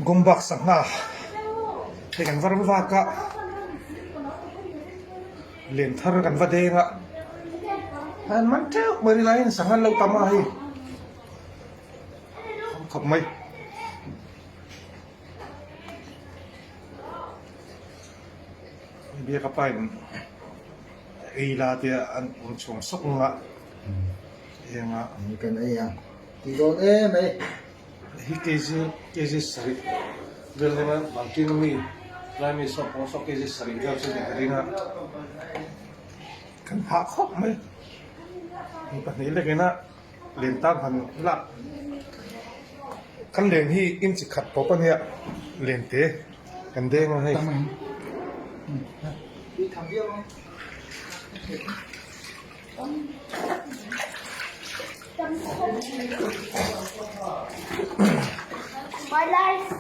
Gombak sangha hei kan va ram vak a len thar kan va deng a an man teuh mai rilaiin sangha an lo tam a hei tam khawp mai. Biaka pa in ei la tia an awm chhuang sawk ang a eng a. Ni kan ei ang tih dawn em ei. Hi kg kg sarih vel ringa banking ami lai mi saw pawh saw kg sarih vel chu ni ka ring a kan hah khawp mai mi pahnih lek ina len tan han lak kan len hi inchi khat tawp a nia len te kan deng a hei. My life.